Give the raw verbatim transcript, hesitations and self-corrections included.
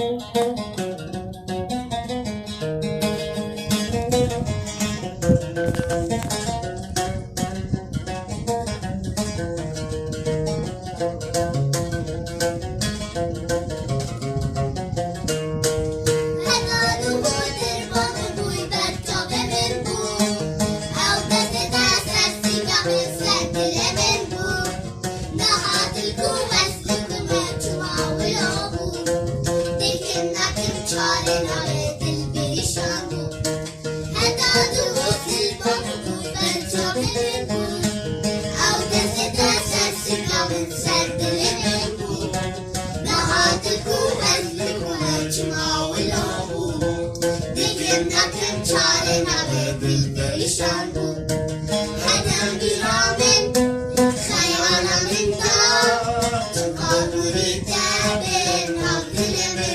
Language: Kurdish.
Heta du gotir bavê bûy ber çavê min bû. Ew destê te ser sîgavê ser dilê min bû. Niha dilku ez dikime çima wilo bû. Dikim nakim çare navê dil perîşan bû. Heta du gotir bavê bûy ber çavê min bû. Ew destê te ser sîgavê ser dilê min bû. Niha dilku ez dikime çima wilo bû. Dikim nakim çare navê dil perîşan bû. Hedem bîra min, xeyala min da, çimka dûrî te bê nav dilê min.